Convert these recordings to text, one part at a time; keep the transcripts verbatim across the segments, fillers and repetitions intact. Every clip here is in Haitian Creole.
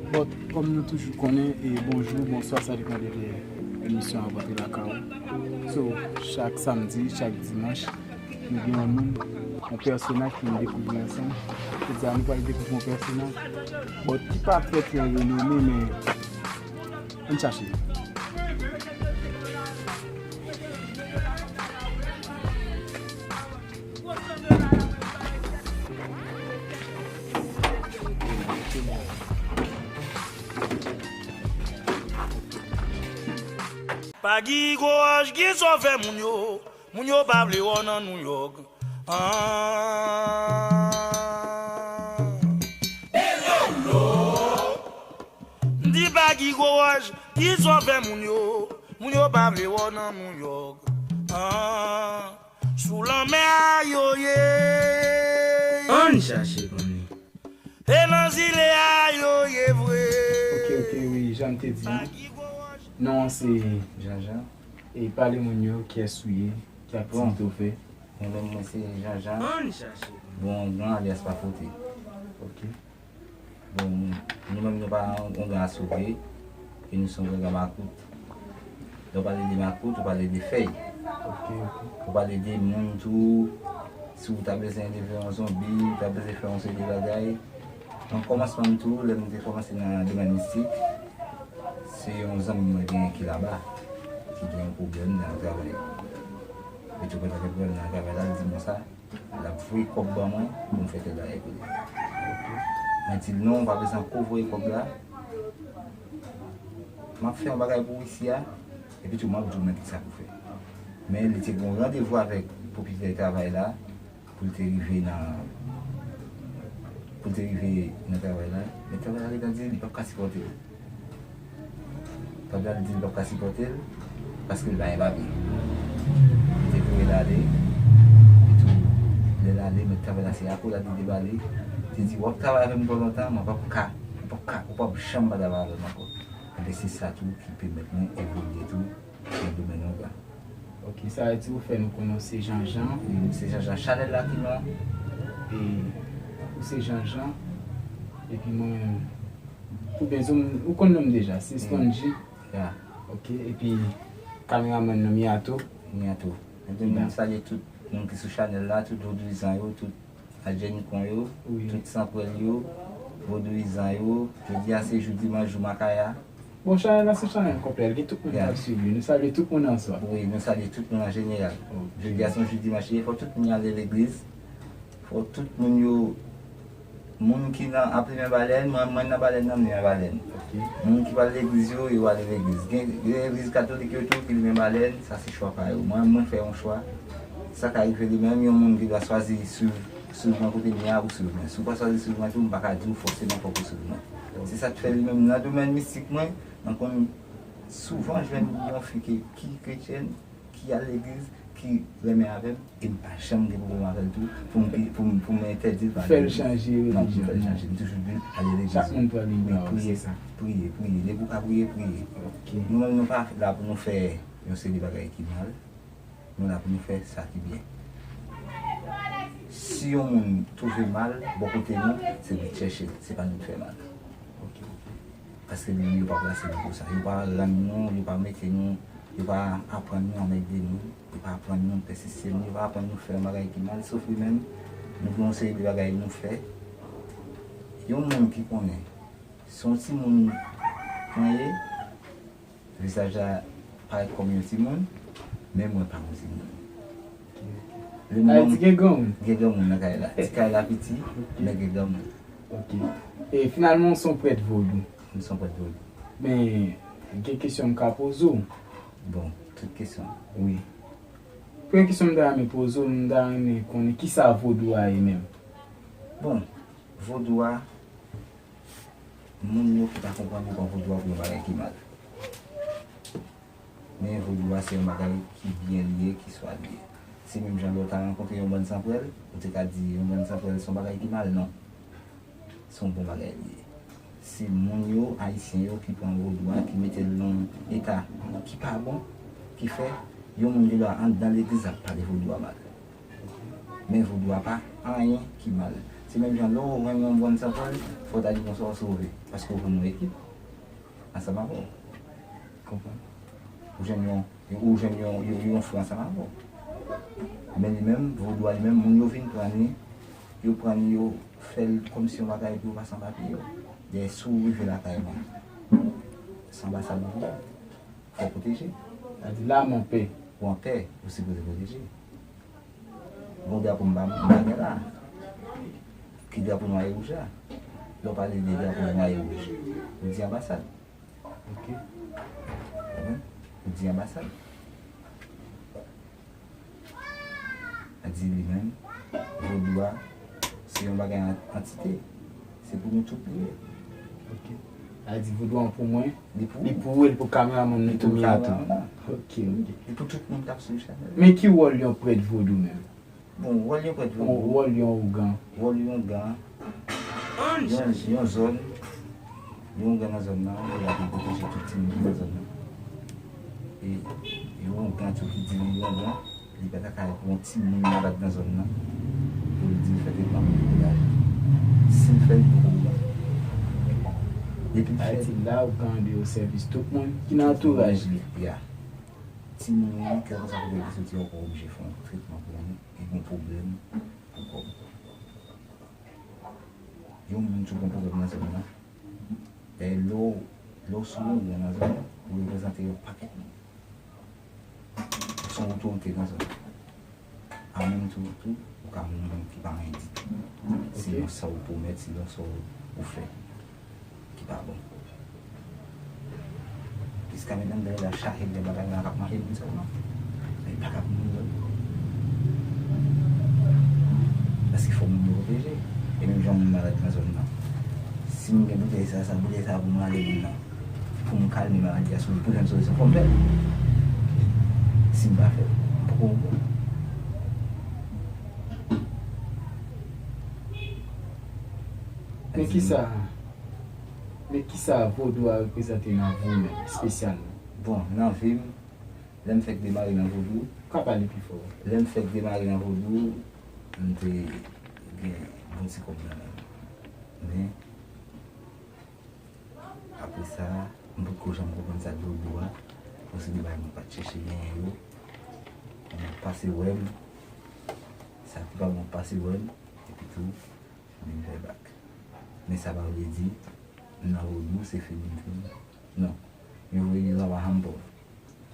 Bon, kòm nou toujou konnen, e bonjou, bonswa, sa depann de lè emisyon an rantre lakay ou. So, chak samdi, chak dimanch, nou gen yon moun, yon pèsona ki nou dekouvri ansanm. Jodi a, nou pral dekouvri yon pèsona, bon, ki pa trè, trè renome, men ann chache. Pa gen gwo wòch, gen sòfè moun yo. Moun yo pa vle wè w nan New York. Ah. M di pa gen gwo wòch, gen sòfè moun yo. Moun yo pa vle wè w nan New York. Ah. Sou lanmè a yo ye. Ann chache konnen. E nan zile a yo ye vre. Ok, ok, wi, jan m te di a. Non an se Janjan. E pale moun yo kiyès ou ye, ki aktivite w fè. Mwen menm, mwen se Janjan. Ann chache konnen. Bon, gran alyas Pafote. Ok. Bon, nou menm nou pa yon gran asove, e nou se yon gran makout. Lè w pale de makout, ou pale de fèy. Ok, ok. Ou pale de moun tou, si w ta bezwen leve yon zonbi, w ta bezwen fè yon seri de bagay. Nan kòmansman m tou, lè m te kòmanse nan domèn mistik, se yon zanmi mwen genyen ki laba, ki gen yon pwoblèm nan travay. Li tou gentan gen pwoblèm nan travay la, li di m konsa, l ap voye kòb ban mwen pou m fè tèl bagay pou li. Mwen di l non, ou pa bezwen ankò voye kòb la. M ap fè yon bagay pou ou isi a, epi tou m ap di w men kisa pou fè. Men li te gen yon randevou avèk pwopriyetè travay la, pou l te rive nan, pou l te rive nan travay la. Men travay la gentan di li p ap ka sipòte l. Travay la di li p ap ka sipòte l, paske l pa gen papye. Li te voye l ale, epi tou, lè l ale, mèt travay la se akolad li te ba li. Li te di, w ap travay avè m twò lontan, mwen p ap ka, ou p ap ka, ou p ap janm pa travay avè m ankò. Enben, se sa tou ki pèmèt mwen evolye tou nan domèn yoga. Ok, sa vle di ou fè nou konnen w se Janjan. Wi, m se Janjan. Chanèl la ki non? E, ou se Janjan. Epi mwen, oubyen ou konn non m deja, se Spongy. Ya. Ok, epi kameramann nan Miato. Miato. Epi m salye tout moun ki sou chanèl la, tout vodouyizan yo, tout Adjenikon yo, wi, tout sanpwèl yo, vodouyizan yo. Jodi a se jou dimanch, jou makaya. Bon, chanèl la se chanèl konplè, l gen tout moun k ap swiv li. Nou salye tout moun an swa. Wi, nou salye tout moun an jeneral. Ok. Jodi a se yon jou dimanch li ye, fò tout moun yo ale legliz. Fò tout moun yo, moun ki nan ap limen balèn, mwen, mwen nan balèn nan, m limen balèn. Ok. Moun ki pa al legliz yo, yo ale legliz. Gen, gen legliz katolik yo tou ki limen balèn, sa se chwa pa yo. Mwen, mwen fè yon chwa. Sa ka rive li menm, yon moun gen dwa chwazi swiv, swiv mwen kote m ye a ou swiv mwen. Si w pa chwazi swiv mwen tou, m pa ka di w fòseman fòk ou swiv mwen. Se sa k fè li menm nan domèn mistik mwen, mwen konn souvan jwenn yon fi ki, ki kretyèn, ki al legliz, ki renmen avè m, e m pa janm gen pwoblèm avè l tou, pou m, pou m, pou m entèdi l pa al legliz. Fè l chanje relijyon. Non, pou m fè l chanje. M toujou di l ale legliz. Chak moun pran libre a, se sa. Wi, priye, priye. Depi w ka priye, priye. Ok. Nou menm, nou pa la pou nou fè yon seri de bagay ki mal. Nou la pou nou fè sa ki byen. Si yon moun twouve mal bò kote nou, se nou t chèche l, se pa nou t fè mal. Ok, ok. Paske nou menm yo pa plase nou pou sa. Yo pa rann nou, yo pa mete nou, yo pa aprann nou anmède nou, yo pa aprann nou pèsiste nou, yo pa aprann nou fè yon bagay ki mal, sof li menm, nou gen yon seri de bagay nou fè. Yon moun ki konnen se yon timoun mwen ye, vizaj la parèt kòm yon timoun, men mwen pa yon timoun. Sa vle di gen granmoun? Gen granmoun nan kay la. Ti kay la piti, men gen granmoun. Ok. E finalman, w se yon prèt vodou. M se yon prèt vodou. Men, gen kesyon m ka poze w. Bon, tout kesyon. Wi. Premye kesyon m ta renmen poze w, m ta renmen konnen kisa vodou a ye menm? Bon, vodou a, moun yo ki pa konprann yo pran vodou a pou yon bagay ki mal. Men vodou a se yon bagay ki byen li ye, ki swa li ye. Se menm jan lè w ta rankontre yon bann sanpwèl, ou te ka di yon bann sanpwèl se yon bagay ki mal, non. Se yon bon bagay li ye. Se moun yo, Ayisyen yo, ki pran vodou a, ki mete l nan yon eta ki pa bon, ki fè yon moun gen dwa anndan legliz ap pale vodou a mal. Men vodou a pa anyen ki mal. Se menm jan lè w renmen yon bann sanfòl, fò w ta di konsa w sove, paske w jwenn yon ekip ansanm avè w. Konprann? Ou jwenn yon, ou jwenn yon, yon, yon fou ansanm avè w. Men li menm, vodou a li menm, moun yo vin pran li, yo pran li, yo fè l kòmsi yon bagay pou yo pa san papye yo. Dayè, si w rive lakay mwen, se anbasad ou ye, fò w pwoteje. Sa di la, m an pè. Ou an pè, ou sipoze pwoteje. Bon, drapo m pa, m pa gen la. Ki drapo nwa e wouj la? Lè w pale de drapo nwa e wouj, ou di anbasad. Ok. Konprann? Ou di anbasad. A di li menm, vodou a, se yon bagay an-, antite. Se pou nou tout li ye. Ok. A di vodou an pou mwen, li pou ou, li pou kameramanm nou Tomiato. Ok, ok. Li pou tout moun k ap swiv chanèl. Men ki wòl yon prèt vodou menm? Bon, wòl yon prèt vodou. Wòl yon ougan. Wòl yon ougan. Yon, yon zòn. Yon ougan nan zòn nan, li la pou pwoteje tout timoun ki nan zòn nan. E yon ougan tou ki di li yon ougan, li pa ta ka pran yon timoun malad nan zòn nan pou l di l fè tretman pou li pou lajan. Si l fè l, li poko bon. Depi l fè. Sa vle di la, ougan an dwe sèvis tout moun ki nan antouraj li. Ya. Timoun nan, kèlkeswa kote l te soti, ou pa oblije fè yon tretman pou li, li gen pwoblèm pou kò l. Yon moun tou gen pwoblèm nan zòn nan. Dayè, lè w, lè w sou yon moun nan zòn nan, ou reprezante yon pakèt moun. Ou se yon otorite nan zòn nan. An menm tan tou, ou ka yon moun ki pa anyen ditou. Sinon sa w pwomèt, sinon sa w, ou fè ki pa bon. Jiska mentnan, dayè, la chaje gen bagay la k ap manje moun sa yo, non. Men pa ka pou moun yo. Paske fò moun yo pwoteje. E menm jan moun malad nan zòn nan. Si m gen boutèy sa, sa, boutèy sa pou m rale moun nan. Pou m kalme maladi a, si pou jwenn solisyon, fò m fè l. Si m pa fè l, m poko bon. Men kisa, men kisa vodou a reprezante nan vi w menm, espesyalman? Bon, nan vi m, lè m fèk demare nan vodou. Ou ka pale pi fò. Lè m fèk demare nan vodou, m te gen bon ti kòb nan men m. Men, apre sa, m potko janm konprann sa k vodou a. Bon, se de bagay mwen pa t chèche genyen yo. Mwen pase wè m. Sa ki pa bon pase wè m. Epi tou, vin fè bak. Men sa pa vle di, m nan vodou, se fini m fini. Non. Yon vodou pa janm pòv.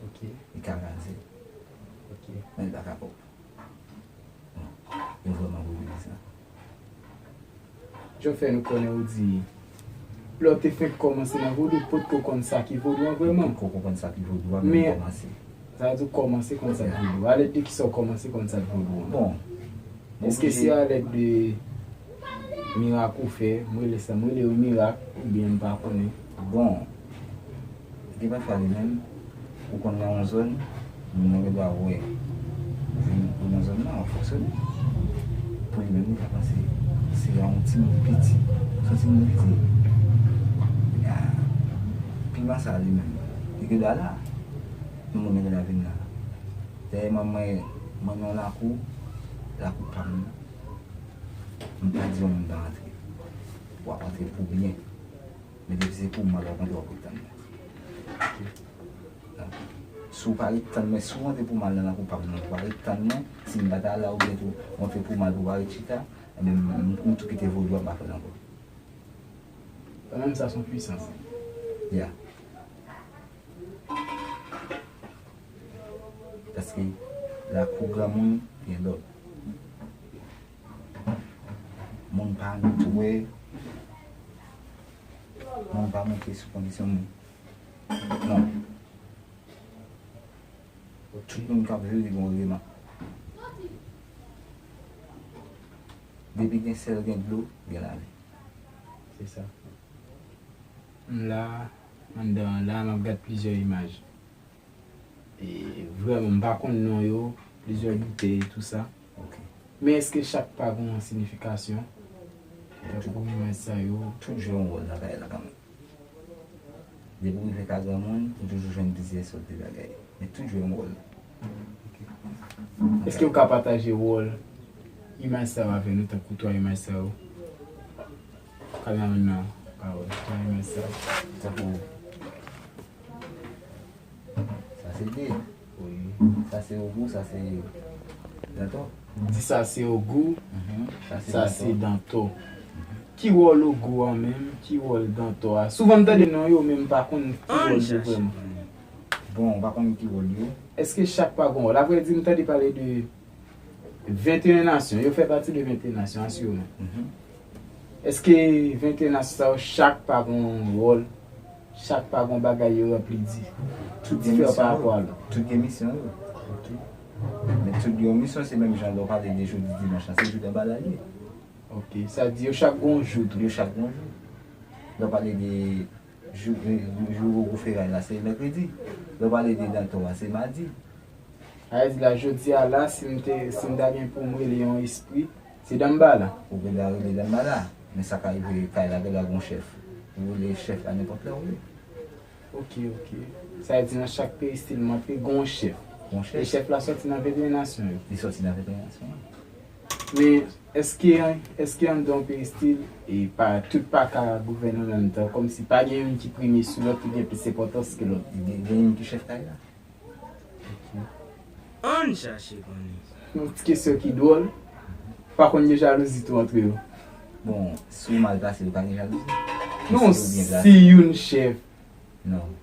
Ok. Li ka kraze. Ok. Men li pa ka pòv. Bon. Yo vrèman vodou sa. Jan w fè nou konnen ou di, lè w te fenk kòmanse nan vodou, ou potko konn sa ki vodou an vrèman. M potko konprann sa ki vodou an, men m kòmanse. Sa vle di w kòmanse konn sa k vodou. A lèd de kisa w kòmanse konn sa k vodou an? Bon. Èske se a lèd de mirak ou fè, m rele sa, m rele yo mirak, oubyen m pa konnen? Bon, gen pafwa li menm, ou konn nan yon zòn, moun nan gen dwa wè ou vin, ou nan zòn nan, w ap fonksyone. Pou li menm, li ka panse se yon timoun piti. Se yon timoun piti. Ah, piman sa li menm, li gen dwa la. Moun nan gen dwa vin la. Dayè, mwen, mwen, mwen nan lakou, lakou pa m nan. M pa di yon moun pa antre. W ap antre pou byen. Men depi se pou mal w ap antre, w ap ret tann mwen. Donk, si w pa ret tann mwen, si w antre pou mal nan lakou pa m nan, w pa ret tann mwen, si m pa ta la oubyen tou w antre pou mal pou w pa ret chita, ebyen m, m, m tou kite vodou a, m pa fè l ankò. Kanmenm sa se yon pwisans. Ya. Paske lakou granmoun gen lòd. Moun pa antre, moun pa monte sou kondisyon moun. Non. Tout moun k ap viv gen yon regleman. Depi gen sèl, gen dlo, gen lavi. Se sa. M la, anndan an la, m ap gad plizyè imaj. E vrèman, m pa konn non yo, plizyè boutèy, tou sa. Ok. Men èske chak pa gen yon siyifikasyon? Tankou imaj sa yo. Tout jwe yon wòl nan bagay la kanmenm. Depi w rive ka granmoun, ou toujou jwenn plizyè sòt de bagay. Men tout jwe yon wòl. Ok. Èske w ka pataje wòl imaj sa yo avè nou, tankou twa imaj sa yo? Kameramann nan, pawòl. Mwen renmen sa. Tankou, sa se de. Wi. Sa se ogou, sa se dantò. Di sa se ogou, mhm, sa se sa se dantò. Dantò. Mhm. Ki wòl ogou a menm? Ki wòl dantò a? Souvan m tande non yo, men m pa konn ki wòl yo vrèman. Bon, ou pa konn ki wòl yo? Èske chak pa gon wòl? Apre di m tande pale de venteyen nasyon. Yo fè pati de venteyen nasyon, asireman. Mhm. Èske venteyen nasyon sa yo, chak pa gon wòl, chak pa gon bagay yo ranpli di, diferan pa rapò a lòt? Tout gen misyon yo. Ok. Men tout gen yon misyon, se menm jan lè w pale de jodi dimanch la, se jou danbala li ye. Ok, sa di yo chak gon jou tou. Yo chak gon jou. Lè w pale de jou, jou ogou feray la, se mèkredi. Lè w pale de dantò a, se madi. Sa vle di la, jodi a la, si m te, si m ta gen pou m rele yon espri, se danbala. Ou gen dwa rele danbala, men sa ka rive kay la, gen dwa gon chèf. Ou rele chèf la nenpòt lè ou vle. Ok, ok. Sa vle di nan chak peristil m antre, gon chèf. Gon chèf. E chèf la sòti nan venteyen nasyon yo. Li sòti nan venteyen nasyon yo. Men, èske, èske anndan yon peristil, e pa, tout pa ka gouvène an menm tan, kòmsi pa gen youn ki prime sou lòt, ki gen plis enpòtans ke lòt? Gen, gen youn ki chèf kay la. Ann chache konnen. Yon ti kesyon ki dwòl. Pa konn gen jalouzi tou antre yo? Bon, si w mal plase, pa gen jalouzi. Non, si youn chèf. Non.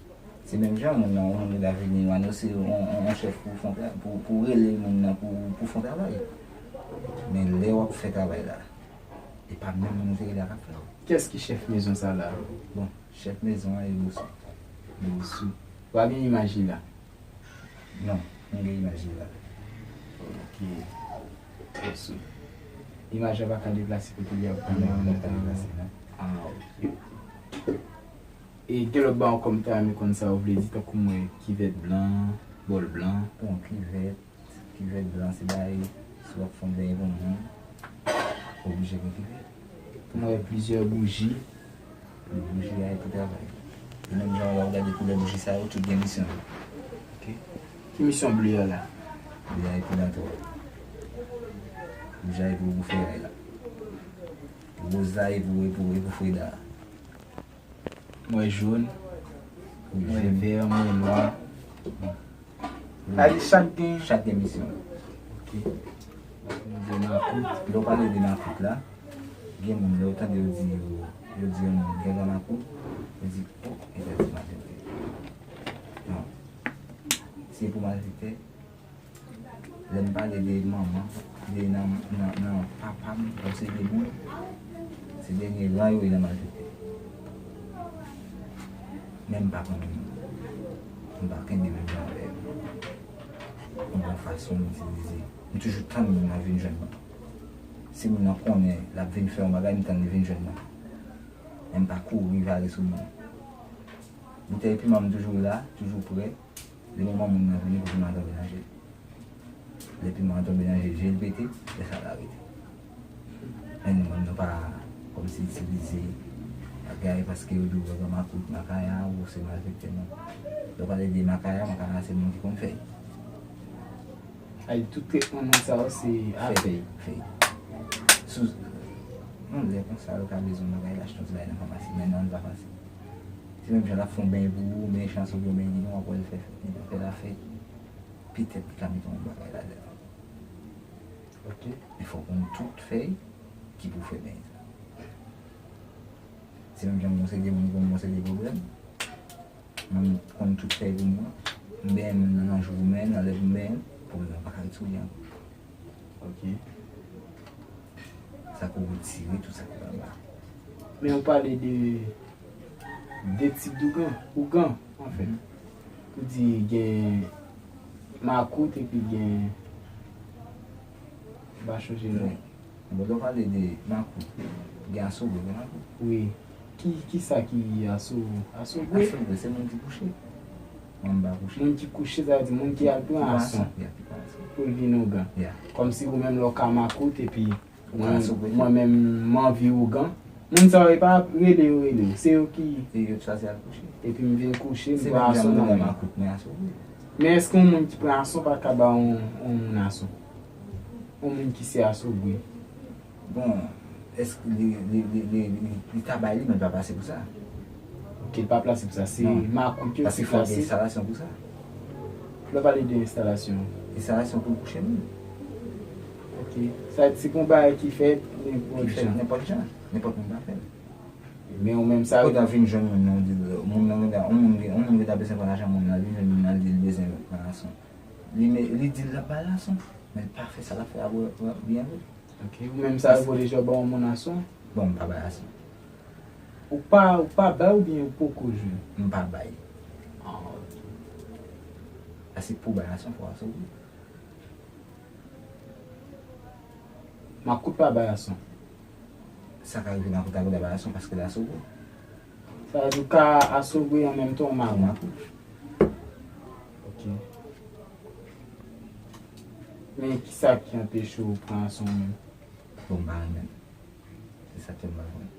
Se menm jan moun nan, yon moun la vini, ou anonse yon, yon, yon chèf pou fè yon tra-, pou, pou rele moun nan pou, pou fè yon travay. Men lè w ap fè travay la, e pa menm moun ou te rele a k ap fè l. Kiyès ki chèf mezon sa la? Bon, chèf mezon an e Bosou. Bosou. Ou pa gen imaj li la? Non, m gen imaj li la. Ok. Bosou. Imaj la pa ka deplase kote li ap pran nan an menm tan. Non, li pa ka deplase, non. Ah, ok, ok. E gen lòt bagay ankò m ta renmen konn sa w vle di, tankou mwen, kivèt blan, bòl blan. Bon, kivèt, kivèt blan, se bagay, si w ap fè yon benyen pou moun, oblije gen kivèt. Mwen wè plizyè bouji. Bouji a e pou travay. E menm jan w ap gade koulè bouji sa yo, tout gen misyon yo. Ok. Ki misyon ble a la? Ble a e pou dantò. Wouj a e pou, pou feray la. Woz la e pou, e pou, e pou freda a. Mwen jòn, mwen vè, mwen nwa. Sa di chak gen. Chak gen misyon. Ok. Gen makout. Lè w pale de makout la, gen moun, lè w tande yo di yo, yo di yon moun gen gran makout, yo di, oh, e sa ti maten vre. Non. Se pou malfektè. Lè m pale de manman, de nan, nan, nan papa m, kòm se de moun, se dènye ran yo ye nan malfektè. Men m pa konn moun. M pa kenbe menm jan avè yo. M gon fason m itilize. M toujou tann moun nan vin jwenn mwen. Si moun nan konnen l ap vin fè yon bagay, m tann li vin jwenn mwen. Men m pa kouri vale sou moun. Boutèy piman m toujou la, toujou prè. Lè moman moun nan vini pou piman an tonbe nan je l. Lè piman an tonbe nan je l, je l pete, lè sa l arete. Men nou menm nou pa kòmsi itilize bagay paske yo di w wè gran makout, makaya, ou se malfektè, non. Lè w pale de makaya, makaya se moun ki konn fè l. Ay, tout tretman nan sa yo se a fèy. Fèy. Sou, yon lè konsa, yo ka bezwen bagay, l achte yon ti bagay nan famasi, men non, li pa fasil. Se menm jan l ap fè yon beny pou ou, men chans ou gen yon beny li gen, w ap wè l fè, fè, fè l a fèy. Petèt li ka mete yon bagay ladan l. Ok. Men fò w konn tout fèy ki pou fè beny sa. Se menm jan m konseye moun, konn konseye pwoblèm. Mwen konn tout fèy pou mwen. M benyen moun nan, nan jou pou m benyen, nan lè pou m benyen, pwoblèm nan pa ka ret sou li ankò. Ok. Sa pou retire tout sa ki pa ba. Men ou pale de, de tip dougan, ougan, anfèt. Mhm. Ou di gen makout epi gen, m pa chonje non. Wi. Bon, lè w pale de makout, gen asogwe, gen makout. Wi. Ki, ki sa ki aso-, asogwe? Asogwe, se moun ki kouche. Mwen, m pa kouche. Moun ki kouche, sa vle di moun ki al pran ason. Ki pran ason, ya, ki pran ason. Pou l vin ougan. Ya. Kòmsi ou menm lè w ka makout, epi mwen, mwen menm, m anvi ougan. Moun sa yo, e pa rele yo rele w. Se yo ki. E yo chwazi al kouche. Epi m vin kouche, m pran ason nan men. Makout, men asogwe. Men èske yon moun ki pran ason pa ka ba yon, yon moun ason? Yon moun ki se asogwe. Bon, Èske li, li, li, li, li, li ta bay li, men l pa plase pou sa. Ok, li pa plase pou sa. Se makout yo ki plase. Paske fò gen enstalasyon pou sa. Lè w pale de enstalasyon. Enstalasyon pou l kouche moun. Ok. Sa vle di se pou yon bagay ki fèt nenpòt jan. Nenpòt jan. Nenpòt moun ka fè l. Men ou menm sa. Kote w vin jwenn moun nan, ou di moun nan gen yon moun gen yon moun ki ta bezwen pran lajan moun nan, vin jwenn moun nan, li di l bezwen pran lason. Li, li di l l ap bay lason, men l pa fè sa l ap fè a byen vre. Ok, ou menm sa yo pote jòb ba yon moun ason? Bon, m pa bay ason. Ou pa, ou pa bay oubyen ou poko jwenn? M pa bay. Ah, ok. Paske pou bay ason, fò ason wi. Makout pa bay ason. Sa ka rive makout la pou bay ason paske l asogwe. Sa vle di ou ka asogwe an menm tan ou makout. Ok. Men kisa ki anpeche w pran ason menm? Bon, m pa renmen l. Se sa k fè m pa pran l.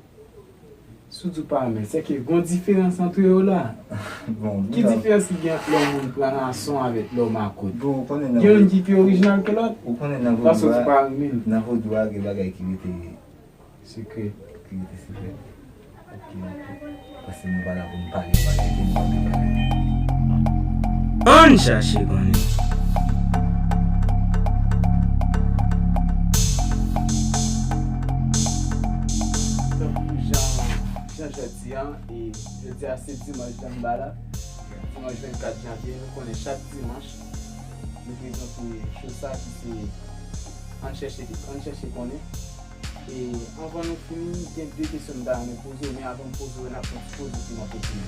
Si w di w pa renmen l, sèke gon diferans ant yo la. Bon, ki diferans ki gen ant lè yon moun pran ason avèk lè w makout? Bon, ou konnen nan. Gen youn ki pi orijinal ke lòt? Ou konnen nan vodou a, nan vodou a gen bagay ki rete sekrè. Ki rete sekrè. Ok, ok. Paske nou pa la pou n pale, nou pa la pou n pale. Ann chache konnen. Tankou jan, jan jodi a, e jodi a se dimanch Danmbala. Dimanch vennkat janvye, nou konnen chak dimanch, nou prezante show sa ki se Ann chèche, ann chèche konnen. E anvan nou fini, gen de kesyon m ta renmen poze w, men avan m poze w, n ap fè yon ti poze pou n ap kontinye.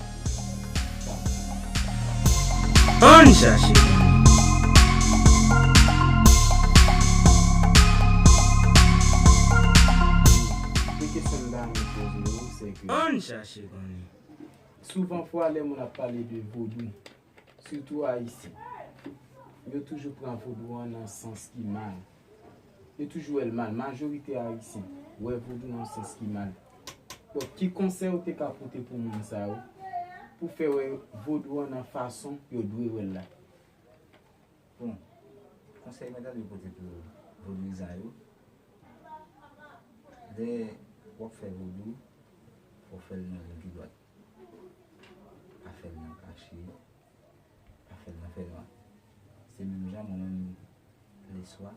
Ann chache konnen. De kesyon m ta renmen poze w, se ke. Ann chache konnen. Souvan fwa, lè moun ap pale de vodou, sitou ayisyen, yo toujou pran vodou an nan sans ki mal. Yo toujou wè l mal. Majorite ayisyen wè vodou nan sans ki mal. Donk, ki konsèy ou te ka pote pou moun sa yo, pou fè wè vodou an nan fason yo dwe wè l la? Bon, konsèy mwen ta dwe pote pou vodouyizan yo, lè w ap fè vodou, fò w fè l nan liy ki dwat. Pa fè l nan kache, pa fè l nan fènwa. Se menm jan mwen menm, leswa,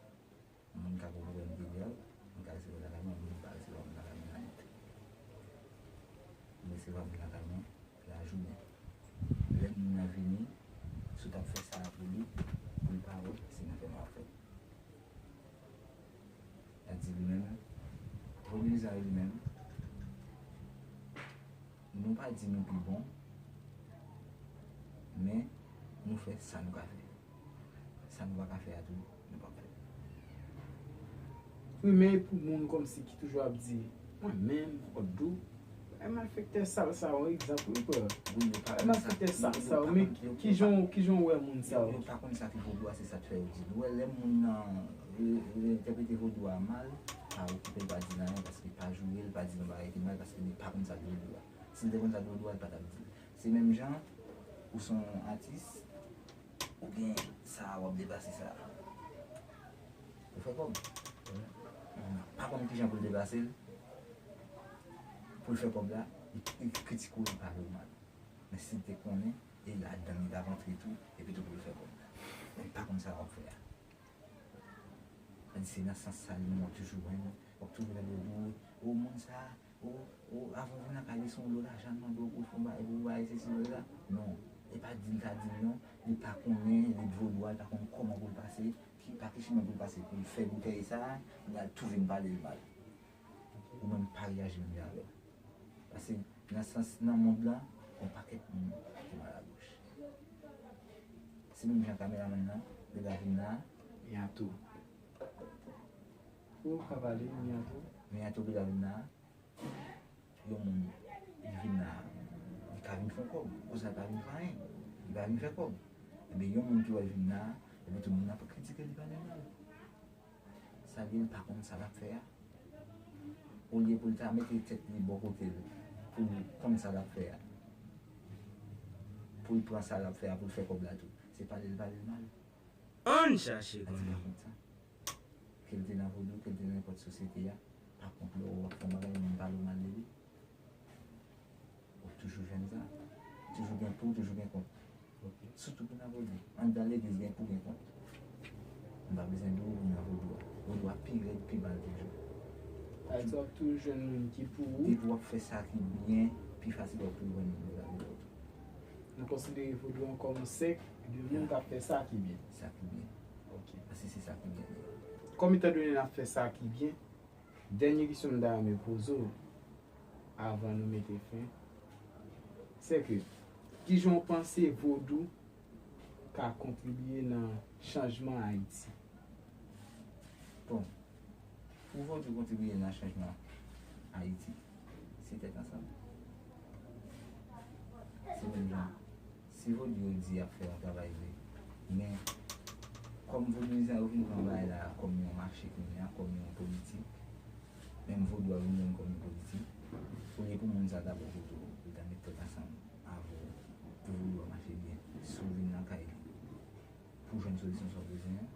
moun ka gen pwoblèm dèyè l, mwen ka resevwa l lakay mwen, moun pa resevwa m lakay mwen lannwit. Mwen resevwa moun lakay mwen lajounen. Lè moun nan vini, si w t ap fè sa a pou li, pou l pa wè, se nan fènwa w ap fè l. Sa di li menm, vodouyizan yo li menm, nou pa di nou pi bon, men nou fè sa nou ka fè. Sa nou pa ka fè a tou, nou p ap fè l. Wi, men e pou moun kòmsi ki toujou ap di, mwen menm, vodou, e malfektè sal sa, yon egzanp wi, bro. Wi, yo pa konn sa. Malfektè sal sa, men kijan, kijan w wè moun sa yo? Yo pa konn sa ki vodou a, se sa k fè yo di. Ou wè, lè moun nan re-, reyentèprete vodou a mal, pa okipe l, pa di l anyen, paske pa joure l, pa di l yon bagay ki mal, paske li pa konn sa k vodou a. Si l te konn sa k vodou a, li pa t ap di l. Se menm jan, ou se yon atis, ou gen sa a, w ap deplase sa a. Pou fè kòb. Moun nan pa konn kijan pou l deplase l. Pou l fè kòb la, li, li kritike w, li pale w mal. Men si l te konnen, e ladan l li t ap antre tou, epi tou pou l fè kòb la. Men li pa konn sa l ap fè a. Sa di se nan sans sa li menm w ap toujou wè l, w ap toujou tande l di, o, o, moun sa, o, o, avan w vin lakay li, se yon lo lajan l mande w pou l fè yon bagay pou w, bagay sesi, bagay sa. Non, e pa di l ta di l non, li pa konnen, li t vodou a, li pa konn kòman pou l pase, ki, pa ki chimen pou l pase pou l fè boutèy sa, li al tou vin pale l mal. Ou menm pa reyaji menm jan avè l. Paske nan sans, nan mond lan, gon pakèt moun ki mal agoch. Se menm jan kameramann nan, lè l a vin la a. Miyato. Ou ka pale, Miyato. Miyato, lè l a vin la a, yon moun, li vin la a, li ka vin fè yon kòb. Konsa, li pa vin fè anyen. Li pa vin fè kòb. Ebyen, yon moun ki wè l vin la a, epi tou moun nan ap kritike li, pale l mal. Sa vle di l pa konn sa l ap fè a. Olye pou l ta mete tèt li bò kote l, pou l konn sa l ap fè a, pou l pran sa l ap fè a, pou l fè kòb la tou, se pale l pale l mal. Ann chache konnen. Sa di l pa konn sa. Ke l te nan vodou, ke l te nan nenpòt sosyete a, Pa kont lè w ap fè yon bagay, moun pale w mal de li. Ou toujou jwenn sa. Toujou gen pou, toujou gen kont. Sitou pou nan vodou. Anndan legliz gen pou, gen kont. M pa bezwen di w, nan vodou a. Vodou a pi rèd, pi mal toujou. Sa vle di w ap toujou jwenn moun ki pou ou. Depi w ap fè sa ki byen, pi fasil w ap toujou jwenn moun ki pa gen kont. Nou konsidere vodou an kòm yon sèk de moun k ap fè sa ki byen. Sa ki byen. Ok. Paske se sa ki byen. Kòm etandone n ap fè sa ki byen, dènye kesyon m ta renmen poze w avan nou mete fen, se ke, kijan w panse vodou ka kontribye nan chanjman Ayiti? Bon, pou vodou kontribye nan chanjman Ayiti, se tèt ansanm. Se menm jan. Si vodou yo di y ap fè yon travay vre, men kòm vodouyizan yo vin pran bagay la kòm yon mache kounye a, kòm yon politik, menm vodou a vin jwenn kòm yon politik, olye pou moun sa ta bò kote w, yo ta met tèt ansanm avè w pou vodou a mache byen, si w vin lakay li pou jwenn solisyon sa w bezwen an,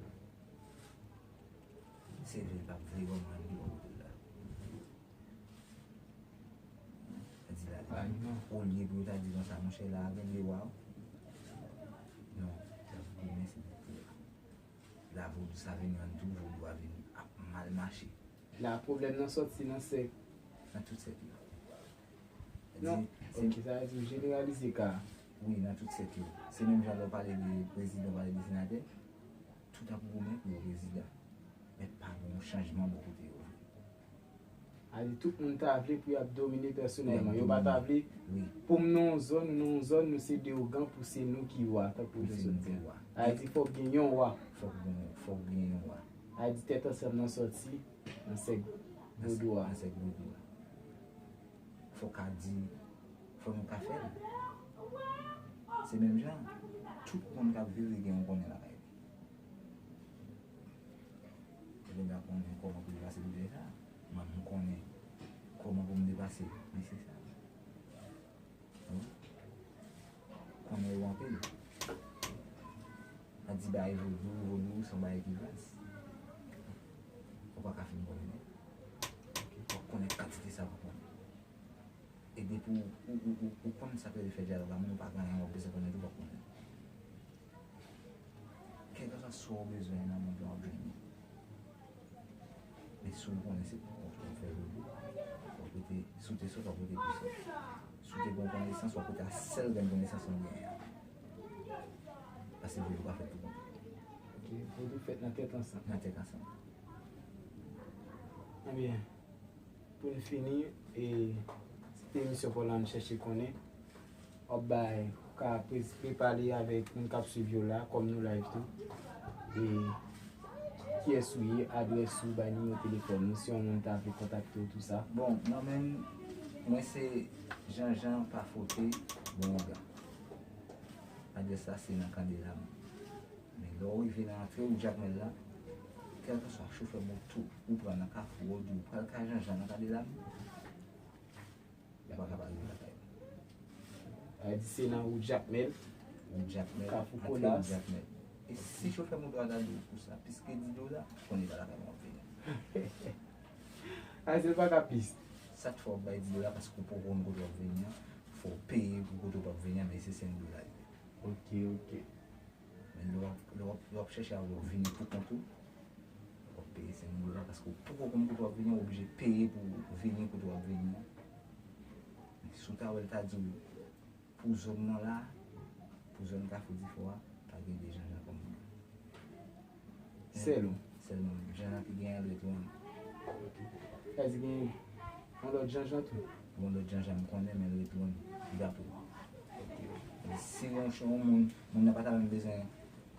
se vre l p ap vle wè w, men li bò kote l la. Sa di l ale. Olye pou yo ta di konsa, monchè, la a gen de wa. Non, y ap goumen, se pou la. La vodou sa vin rann tou, vodou a vin ap mal mache. La pwoblèm nan sòti nan sèk. Nan tout sèk yo. Non, ok, sa vle di w jeneralize ka a. Wi, nan tout sèk yo. Se menm jan lè w pale de prezidan, w pale de senatè, tout ap goumen pou yo prezidan. Men pa gen yon chanjman bò kote yo vre. Sa vle di tout moun ta vle pou y ap domine pèsonèlman. Yo pa ta vle pou m nan yon zòn, ou nan yon zòn, nou se de ougan pou se nou ki wa, tankou jan sot di a. Sa vle di fòk gen yon wa. Fòk gen, fòk gen yon wa. Sa vle di tèt ansanm nan sòti nan sèk vodou a. Nan sèk vodou a. Fòk a di, fò nou ka fè l. Se menm jan, tout moun k ap viv li gen yon konnen lakay li. Ebyen, m ap konnen kòman pou depase pwoblèm sa. Mwen, m konnen kòman pou m depase li, se sa. Wi. Konnen yo anpil. A di bagay vodou, vodou se yon bagay ki vas. Ou pa ka fin konnen. Ou konnen kantite sa ou konnen. E depi ou, ou, ou, ou, ou konn sa k rele fè dyalòg la, moun ou pa gen anyen, w ap bezwen konnen tou, w ap konnen. Kèlkeswa sa w bezwen nan mond lan, w ap jwenn li. Men si w konnen se pou w fè vodou, w ap rete, si w te sòt, w ap rete pi sòt. Si w te gen yon konesans, w ap rete a sèl grenn konesans ou genyen an. Paske vodou pa fèt pou kont ou. Ok, vodou fèt nan tèt ansanm. Nan tèt ansanm. Ebyen, pou n fini, e, se te emisyon pa w la, n chèche konnen. W ap bay, ou ka pre-, prepare avèk moun k ap swiv yo la, kòm nou live tou. E kiyès ou ye, adrès ou, bay nimewo telefòn ou, si yon moun ta vle kontakte w, tou sa. Bon, mwen menm, mwen se Jean Jean Pafote Bonga. Adrès la se nan Kandelam. Men lè w rive nan antre wout Jakmèl la, kèlkeswa chofè moto ou pran nan Kafou, ou di w pral kay Jean Jean nan Kandelam, ou pa ka pa rive lakay mwen. Sa vle di se nan wout Jakmèl, wout Jakmèl, Kafou antre wout Kolas. Jakmèl. E si chofè moto a ta di w pou sa plis ke dis dola, konnen pa lakay mwen w ap vini. Sa vle di l pa ka plis. Sa k fè w ap bay dis dola, paske w poko konn kote w ap vini an, fò w peye pou kote w ap vini an, men se senk dola li ye. Ok, ok. Men lè w ap, lè w ap, lè w ap chèche avè w vini pou kont ou, w ap peye senk dola paske w poko konn kote w ap vini an, w oblije peye pou w vini kote w ap vini an. Men si w ta wè l ta di w pou zòn nan la, pou zòn Kafou Difò a, pa gen de Jean Jean kòm moun. Sèl ou? Sèl mwen menm. Jean Jean ki genyen l ret lwen m. Ok. Sa vle di gen yon lòt Jean Jean tou? Yon lòt Jean Jean m konnen, men l ret lwen m. Li pa pou mwen. Ok. Si yon, yon moun, moun nan pa ta menm bezwen,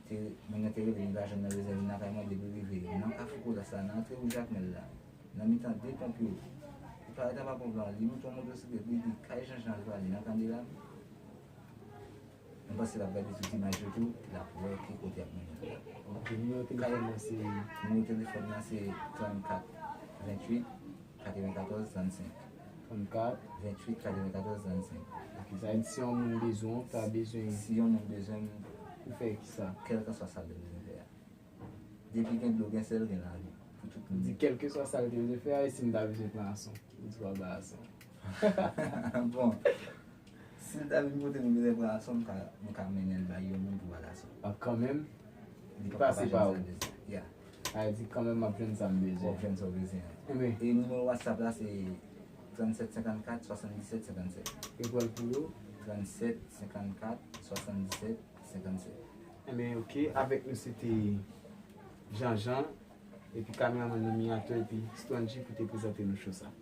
te, moun nan te rele m, li pa jwenn nan, bezwen vin lakay mwen, depi l rive nan Kafou Kolas la, nan antre wout Jakmèl la, nan mitan de ponp yo, li parèt anba ponp lan, li moute yon motosiklèt, li di, kay Jean Jean l prale, nan Kandelam. M panse l ap gade tout imaj yo tou, l ap wè ki kote y ap mennen l la. Ok, nimewo telefòn nan se? Nimewo telefòn nan se trannkat venntuit katrevenkatòz trannsenk. Trannkat? Venntuit katrevenkatòz trannsenk. Ok, sa vle di si yon moun bezwen w, ta bezwen. Si yon moun bezwen m, pou fè kisa? Kèlkeswa sa l te bezwen fè a. Depi gen dlo, gen sèl, gen lavi. Di kèlkeswa sa l te bezwen fè a, e si m ta bezwen pran ason, ou di w ap bay ason. Bon, si l ta vin kote m bezwen pran ason, m ka, m ka mennen l bay yon moun pou bay ason. A kanmenm, Li pase pa ou. Yeah. A di kanmenm m ap jwenn sa m W bezwen. ap jwenn sa w bezwen. Ebyen, E nimewo WhatsApp la se trannset senkannkat swasanndisèt senkannset. e pral pou yo. Trannset senkannkat swasanndisèt senkannset. Ebyen, ok, avèk nou se te Jean Jean, epi kameramann nou Miyato, epi Strong G pou te prezante nou show sa.